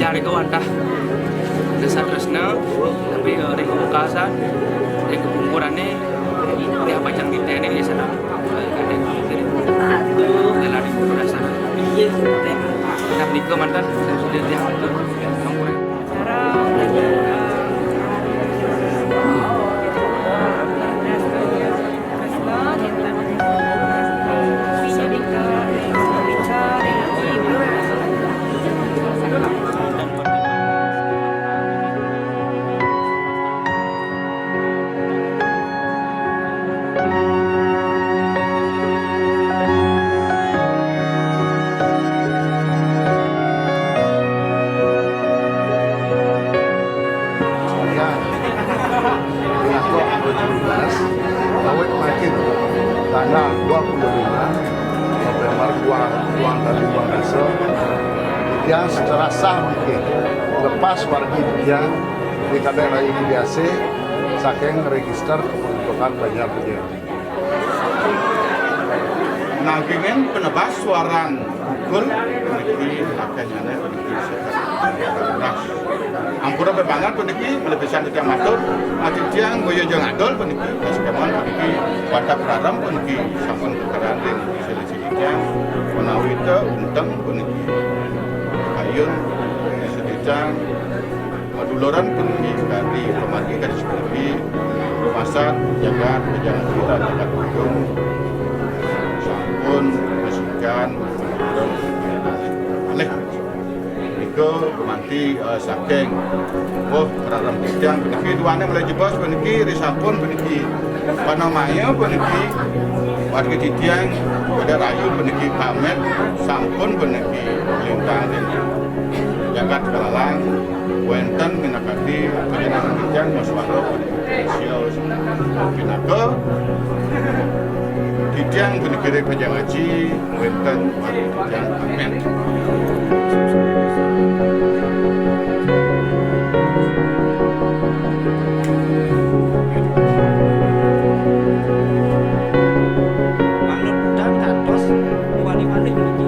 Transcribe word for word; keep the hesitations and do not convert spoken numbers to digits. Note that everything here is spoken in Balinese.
Nika wantah dasar tresna, tapi, eh, ring wekasan, ring kapungkurané, tiang pacang niteni di sana. Adalah di dasar. Nah, nika mantan, sudah tiang atur. Ampun. Ya, diatur tujuh belas, awit makin tanggal dua puluh lima November dua, dua tali dua belas, yang secara sah mungkin lepas wargi yang di kadai raya biasa saking register kependudukan Banjar Pejaya. Nanging penebas suaran pukul niki akéh nyané niki sekitar. Nah, ampura bebanget puniki, melebihan titiang matur, ati tiang boya jeung adol puniki, nah, sekemon puniki, watak rarem puniki, sampun kekeran ring silih-silih tiang, menawi té unteng puniki. Kayun, seditang, maduluran puniki kadi pamargi kadi sepundi, rumasan jagat, jagat kita, jagat ujung, sampun masikan, alih. Nika gumanti, eh, saking, oh, rarem titiang puniki duaning malih jebos puniki, risampun puniki. Panamaya puniki, wargi titiang, pada rayu puniki pamit, sampun puniki lintang ring jagat kalalang, wénten minakadi panjenengan titiang maswara puniki. Sios pinaka titiang puniki ring Pejang Aji, wénten wargi titiang pamit. Manut dan kantos, wali-wali menuju.